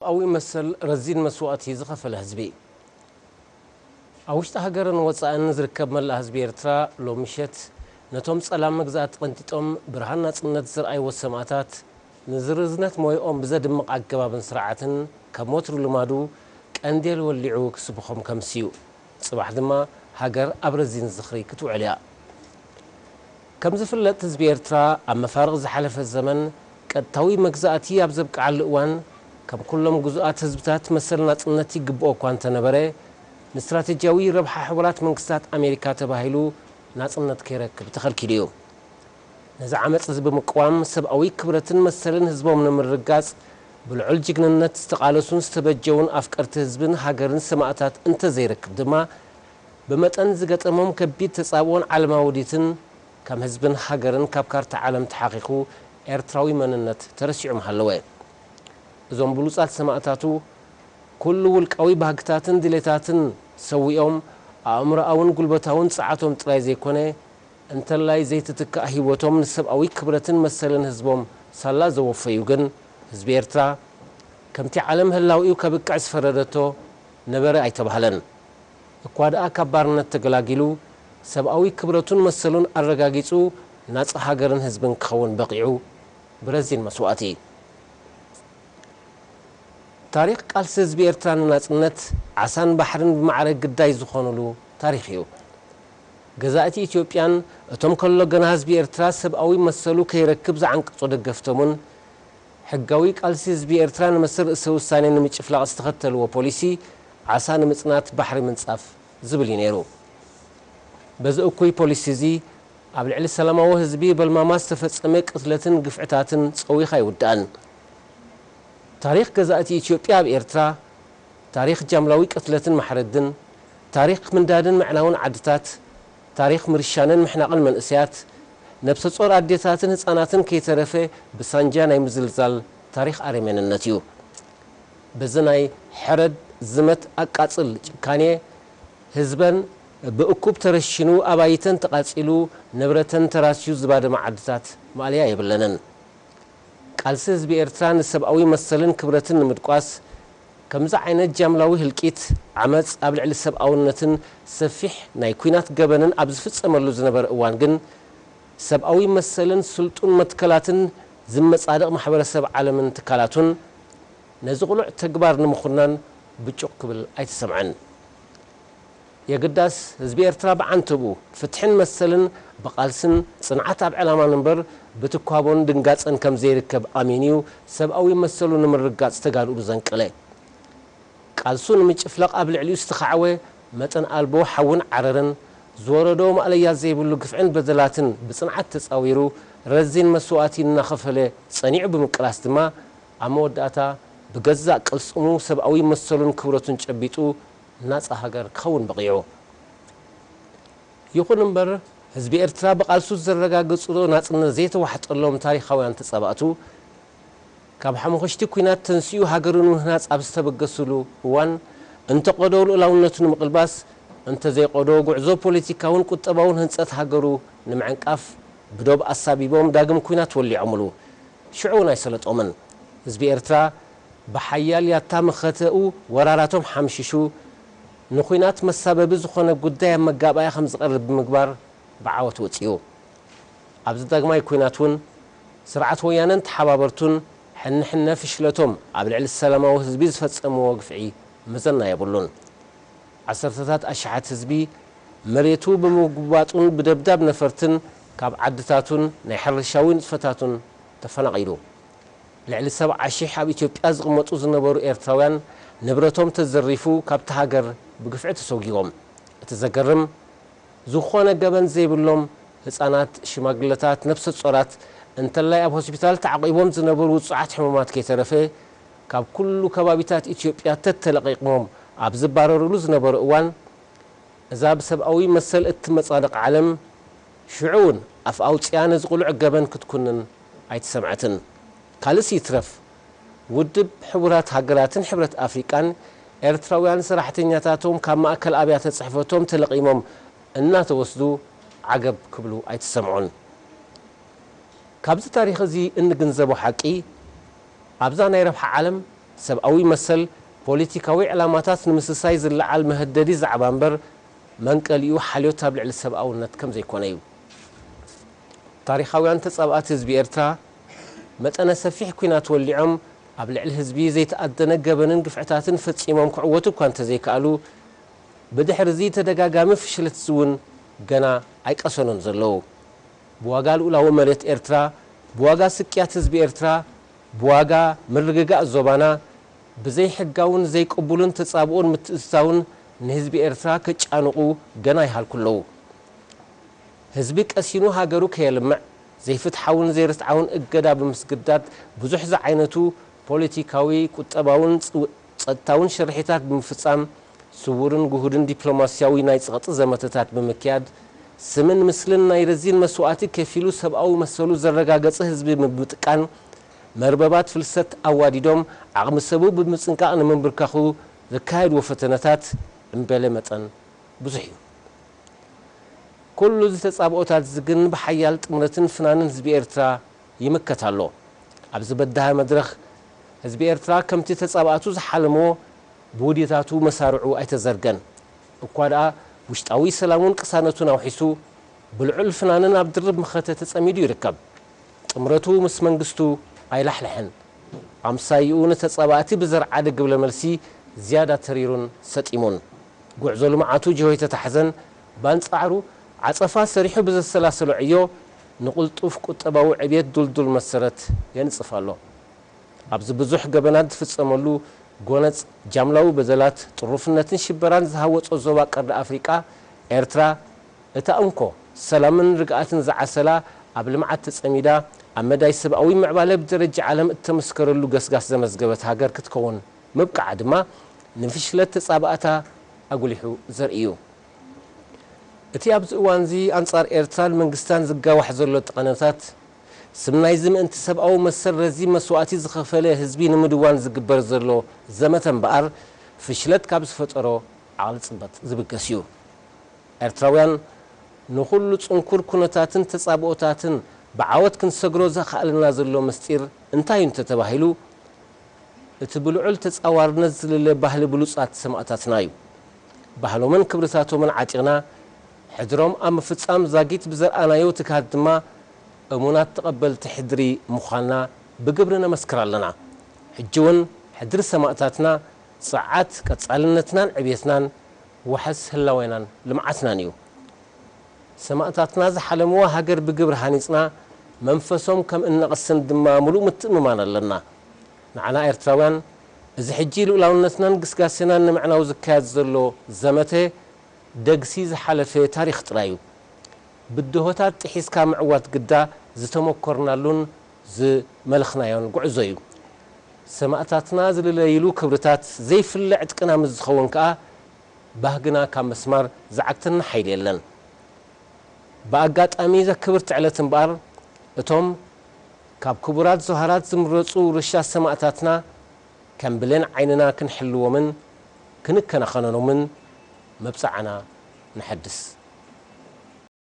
ሰብኣዊ መሰል ረዚን መስዋእቲ ዝኸፈለ ህዝቢ። ኣብ ውሽጢ ሃገርን ወጻእን ዝርከብ መላእ ህዝቢ ኤርትራ ሎሚ ምሸት ነቶም ጸላም መግዛእቲ ቀንጢጦም ብርሃን ናጽነት ዘርኣይዎ ሰማእታት ንዝርዝነት ሞይኦም ብዘድምቕ ኣገባብን ስርዓትን ከም ወትሩ ልማዱ ቀንዴል ወሊዑ ክስብኾም ከምስዩ። ጽባሕ ድማ ሃገር ኣብ ረዚን ዝኽሪ ክትውዕል እያ። ከም ዝፍለጥ ህዝቢ ኤርትራ ኣብ መፋርቕ ዝሓለፈ ዘመን ቀጥታዊ መግዛእቲ ኣብ ዘብቅዓሉ እዋን ከም ኩሎም ግዙኣት ህዝብታት መሰል ናጽነት ይግብኦ እኳ እንተነበረ ንስትራተጂያዊ ረብሓ ሕቡራት መንግስታት ኣሜሪካ ተባሂሉ ናጽነት ከይረክብ ተኸልኪሉ እዩ። ነዚ ዓመጽ እዚ ብምቅዋም ሰብኣዊ ክብረትን መሰልን ህዝቦም ንምርግጋጽ ብልዑል ጅግንነት ዝተቓለሱን ዝተበጀውን ኣፍቀርቲ ህዝብን ሃገርን ሰማእታት እንተዘይረክብ ድማ ብመጠን ዝገጠሞም ከቢድ ተጻብኦን ዓለማዊ ውዲትን ከም ህዝብን ሃገርን ካብ ካርታ ዓለም ተሓኺኹ ኤርትራዊ መንነት ተረሲዑ ምሃለወ። እዞም ብሉጻት ሰማእታቱ ኩሉ ውልቃዊ ባህግታትን ድሌታትን ሰዊኦም ኣእምሮኣውን ጉልበታውን ጸዓቶም ጥራይ ዘይኮነ እንተላይ ዘይትትካእ ህይወቶም ንሰብኣዊ ክብረትን መሰልን ህዝቦም ሳላ ዘወፈዩ ግን ህዝቢ ኤርትራ ከምቲ ዓለም ህላውኡ ከብቅዕ ዝፈረደቶ ነበረ ኣይተባህለን። እኳ ደኣ ካብ ባርነት ተገላጊሉ ሰብኣዊ ክብረቱን መሰሉን ኣረጋጊጹ ናጻ ሃገርን ህዝብን ክኸውን በቒዑ ብረዚን መስዋእቲ። ታሪኽ ቃልሲ ህዝቢ ኤርትራ ንናጽነት ዓሳን ባሕርን ብማዕረ ግዳይ ዝኾኑሉ ታሪኽ እዩ። ገዛእቲ ኢትዮጵያን እቶም ከሎ ገና ህዝቢ ኤርትራ ሰብኣዊ መሰሉ ከይረክብ ዝዓንቀጾ ደገፍቶምን ሕጋዊ ቃልሲ ህዝቢ ኤርትራ ንመሰል ርእሰ ውሳኔ ንምጭፍላቕ ዝተኸተልዎ ፖሊሲ ዓሳ ንምጽናት ባሕሪ ምንጻፍ ዝብል እዩ ነይሩ። በዚ እኩይ ፖሊሲ እዚ ኣብ ልዕሊ ሰላማዊ ህዝቢ በልማማ ዝተፈጸመ ቅትለትን ግፍዕታትን ጸዊኻ ኣይውዳእን። ታሪኽ ገዛእቲ ኢትዮጵያ ኣብ ኤርትራ፣ ታሪኽ ጃምላዊ ቅትለትን ማሕረድን፣ ታሪኽ ምንዳድን ምዕናውን ዓድታት፣ ታሪኽ ምርሻንን ምሕናቕን መንእሰያት፣ ነብሰ ጾር ኣዴታትን ህጻናትን ከይተረፈ ብሳንጃ ናይ ምዝልዛል ታሪኽ ኣረሜንነት እዩ። በዚ ናይ ሕረድ፣ ዝመት፣ ኣቃጽል ጭካኔ ህዝበን ብእኩብ ተረሺኑ፣ ኣባይተን ተቓጺሉ፣ ንብረተን ተራስዩ ዝባደማ ዓድታት ማእለያ የብለንን። ቃልሲ ህዝቢ ኤርትራ ንሰብኣዊ መሰልን ክብረትን ንምድቋስ ከምዚ ዓይነት ጃምላዊ ህልቂት፣ ዓመጽ ኣብ ልዕሊ ሰብኣውነትን ሰፊሕ ናይ ኲናት ገበንን ኣብ ዝፍጸመሉ ዝነበረ እዋን ግን ሰብኣዊ መሰልን ስልጡን መትከላትን ዝመጻደቕ ማሕበረሰብ ዓለምን ትካላቱን ነዚ ቅሉዕ ተግባር ንምኹናን ብጩቕ ክብል ኣይተሰምዐን። የግዳስ ህዝቢ ኤርትራ ብዓንተብኡ ፍትሕን መሰልን ብቓልስን ጽንዓት ኣብ ዕላማን እምበር ብትኳቦን ድንጋጸን ከም ዘይርከብ ኣሚኑ እዩ ሰብኣዊ መሰሉ ንምርግጋጽ ተጋድኡ ዘንቀለ። ቃልሱ ንምጭፍላቕ ኣብ ልዕሊኡ ዝተኻዕወ መጠን ኣልቦ ሓውን ዓረርን ዝወረዶ ማእለያ ዘይብሉ ግፍዕን በደላትን ብጽንዓት ተጻዊሩ ረዚን መስዋእቲ እናኸፈለ ጸኒዑ ብምቅላስ ድማ ኣብ መወዳእታ ብገዛእ ቅልጽሙ ሰብኣዊ መሰሉን ክብረቱን ጨቢጡ ናጻ ሃገር ክኸውን በቒዑ። ይኹን እምበር ህዝቢ ኤርትራ ብቓልሱ ዘረጋገጹ ናጽነት ዘይተዋሕጠሎም ታሪኻውያን ተጻባእቱ ካብ ሓሙኽሽቲ ኲናት ተንሲኡ ሃገሩ ንምህናጽ ኣብ ዝተበገስሉ እዋን እንተቐዶ ልኡላውነቱ ንምቕልባስ እንተዘይቐዶ ጉዕዞ ፖለቲካውን ቁጠባውን ህንጸት ሃገሩ ንምዕንቃፍ ብዶብ ኣሳቢቦም ዳግም ኲናት ወሊዖምሉ። ሽዑ እውን ኣይሰለጦምን። ህዝቢ ኤርትራ ብሓያል ያታ መኸተኡ ወራራቶም ሓምሺሹ ንኹናት መሳበቢ ዝኾነ ጉዳይ ኣብ መጋባእያ ከም ዝቐርብ ብምግባር ብዓወት ወጺኡ። ኣብዚ ዳግማይ ኲናት እውን ስርዓት ወያነን ተሓባበርቱን ሕንሕነ ፍሽለቶም ኣብ ልዕሊ ሰላማዊ ህዝቢ ዝፈጸምዎ ግፍዒ መዘና የብሉን። ዓሰርተታት ኣሽሓት ህዝቢ መሬቱ ብምጉባጡን ብደብዳብ ነፈርትን ካብ ዓድታቱን ናይ ሕርሻዊ ንጥፈታቱን ተፈናቒሉ። ልዕሊ ሰብዓ ሺሕ ኣብ ኢትዮጵያ ዝቕመጡ ዝነበሩ ኤርትራውያን ንብረቶም ተዘሪፉ ካብቲ ሃገር ብግፍዒ ተሰጒጎም። እቲ ዘገርም ዝኾነ ገበን ዘይብሎም ህጻናት፣ ሽማግለታት፣ ነብሰ ጾራት እንተላይ ኣብ ሆስፒታል ተዓቒቦም ዝነበሩ ውጹዓት ሕሙማት ከይተረፈ ካብ ኩሉ ከባቢታት ኢትዮጵያ ተተለቒቕሞም ኣብ ዝባረሩሉ ዝነበሩ እዋን እዛ ብሰብኣዊ መሰል እትመጻደቕ ዓለም ሽዑ እውን ኣፍ ኣውጺኣ ነዚ ቅሉዕ ገበን ክትኩንን ኣይተሰምዐትን። ካልእስ ይትረፍ ውድብ ሕቡራት ሃገራትን ሕብረት ኣፍሪቃን ኤርትራውያን ሰራሕተኛታቶም ካብ ማእከል ኣብያተ ጽሕፈቶም ተለቒሞም እናተወስዱ ዓገብ ክብሉ ኣይተሰምዑን። ካብዚ ታሪኽ እዚ እንግንዘቦ ሓቂ ኣብዛ ናይ ረብሓ ዓለም ሰብኣዊ መሰል ፖለቲካዊ ዕላማታት ንምስሳይ ዝለዓል መህደዲ ዛዕባ እምበር፣ መንቀሊኡ ሓልዮት ኣብ ልዕሊ ሰብኣውነት ከም ዘይኮነ እዩ። ታሪኻውያን ተጻብኣቲ ህዝቢ ኤርትራ፣ መጠነ ሰፊሕ ኲናት ወሊዖም፣ ኣብ ልዕሊ ህዝቢ ዘይተኣደነ ገበንን ግፍዕታትን ፈጺሞም ክዕወቱ እኳ እንተዘይከኣሉ፣ ብድሕርዚ ተደጋጋሚ ፍሽለት እውን ገና ኣይቀሰኑን ዘለዉ። ብዋጋ ልኡላዊ መሬት ኤርትራ፣ ብዋጋ ስቅያት ህዝቢ ኤርትራ፣ ብዋጋ ምርግጋእ ዞባና፣ ብዘይሕጋውን ዘይቅቡልን ተጻብኦን ምትእትታውን ንህዝቢ ኤርትራ ከጫንቑ ገና ይሃልኩ ኣለዉ። ህዝቢ ቀሲኑ ሃገሩ ከየልምዕ፣ ዘይፍትሓውን ዘይርትዓውን እገዳ ብምስግዳድ፣ ብዙሕ ዝዓይነቱ ፖለቲካዊ፣ ቁጠባውን ጽው-፣ ጸጥታውን ሽርሒታት ብምፍጻም፣ ስዉርን ግሁድን ዲፕሎማስያዊ ናይ ጸቕጢ ዘመተታት ብምክያድ፣ ስምን ምስልን ናይ ረዚን መስዋእቲ ከፊሉ ሰብኣዊ መሰሉ ዘረጋገጸ ህዝቢ ብምጥቃን፣ መርበባት ፍልሰት ኣዋዲዶም፣ ዓቕሚ ሰቡ ብምጽንቃቕ ንምንብርካኹ ዘካየድዎ ፈተነታት እምበለ መጠን ብዙሕ እዩ። ኩሉ እዚ ተጻብኦታት እዚ ግን ብሓያል ጥምረትን ፍናንን ህዝቢ ኤርትራ ይምከት ኣሎ። ኣብዚ በዳሂ መድረኽ ህዝቢ ኤርትራ ከምቲ ተጻባእቱ ዝሓለምዎ ብውዲታቱ መሳርዑ ኣይተዘርገን። እኳ ደኣ ውሽጣዊ ሰላሙን ቅሳነቱን ኣውሒሱ ብልዑል ፍናንን ኣብ ድርብ መኸተ ተጸሚዱ ይርከብ። ጥምረቱ ምስ መንግስቱ ኣይላሕልሐን። ኣምሳይኡ ንተጻባእቲ ብዘርዓደ ግብረ መልሲ ዝያዳ ተሪሩን ሰጢሙን። ጉዕዞ ልምዓቱ ጅሆ ኣይተታሕዘን። ባንጻዕሩ ዓጸፋ ሰሪሑ ብዘሰላሰሎ ዕዮ ንቕልጡፍ ቁጠባዊ ዕብየት ዱልዱል መሰረት የንጽፍ ኣሎ። ኣብዚ ብዙሕ ገበናት ዝፍጸመሉ ጎነጽ ጃምላዊ በደላት፣ ጥሩፍነትን ሽበራን ዝሃወጾ ዞባ ቀርኒ ኣፍሪቃ፣ ኤርትራ እታ እንኮ ሰላምን ርግኣትን ዝዓሰላ፣ ኣብ ልምዓት ተጸሚዳ፣ ኣብ መዳይ ሰብኣዊ ምዕባለ ብደረጃ ዓለም እተመስከረሉ ገስጋስ ዘመዝገበት ሃገር ክትከውን ምብቃዓ ድማ ንፍሽለት ተጻባእታ ኣጉሊሑ ዘርኢ እዩ። እቲ ኣብዚ እዋንዚ ኣንጻር ኤርትራን መንግስታን ዝጋዋሕ ዘሎ ጠቐነታት፣ ስም ናይዚ ምእንቲ ሰብኣዊ መሰል ረዚን መስዋእቲ ዝኸፈለ ህዝቢ ንምድዋን ዝግበር ዘሎ ዘመተ እምበኣር፣ ፍሽለት ካብ ዝፈጠሮ ዓቕሊ ጽበት ዝብገስ እዩ። ኤርትራውያን ንኹሉ ጽንኩር ኩነታትን ተጻብኦታትን ብዓወት ክንሰግሮ ዘኽኣለና ዘሎ ምስጢር እንታይ እዩ እንተተባሂሉ፣ እቲ ብልዑል ተጻዋርነት ዝልለ ባህሊ ብሉጻት ሰማእታትና እዩ። ባህሎምን ክብርታቶምን ዓጢቕና፣ ሕድሮም ኣብ ምፍጻም ዛጊት ብዘርኣናዮ ትግሃት ድማ እሙናት ተቐበልቲ ሕድሪ ምዃንና ብግብሪ ነመስክር ኣለና። ሕጂ እውን ሕድሪ ሰማእታትና ጸዓት ቀጻልነትናን ዕብየትናን ዋሕስ ህላዌናን ልምዓትናን እዩ። ሰማእታትና ዝሓለምዋ ሃገር ብግብሪ ሃኒጽና፣ መንፈሶም ከም እነቕስን ድማ ምሉእ ምትእምማን ኣለና። ንዓና ኤርትራውያን፣ እዚ ሕጂ ልኡላውነትናን ግስጋሴናን ንምዕናው ዝካየድ ዘሎ ዘመተ፣ ደግሲ ዝሓለፈ ታሪኽ ጥራይ እዩ። ብድሆታት ጥሒስካ ምዕዋት ግዳ ዝተመኮርናሉን ዝመለኽናዮን ጉዕዞ እዩ። ሰማእታትና ዝልለይሉ ክብርታት ዘይፍለ ዕጥቅና ምስ ዝኸውን ከኣ፣ ባህግና ካብ መስማር ዝዓግተና ሓይሊ የለን። ብኣጋጣሚ እዛ ክብርቲ ዕለት እምበኣር፣ እቶም ካብ ክቡራት ዞሃራት ዝምረጹ ውርሻ ሰማእታትና፣ ከም ብሌን ዓይንና ክንሕልዎምን ክንከናኸኖምን መብጽዓና ነሐድስ።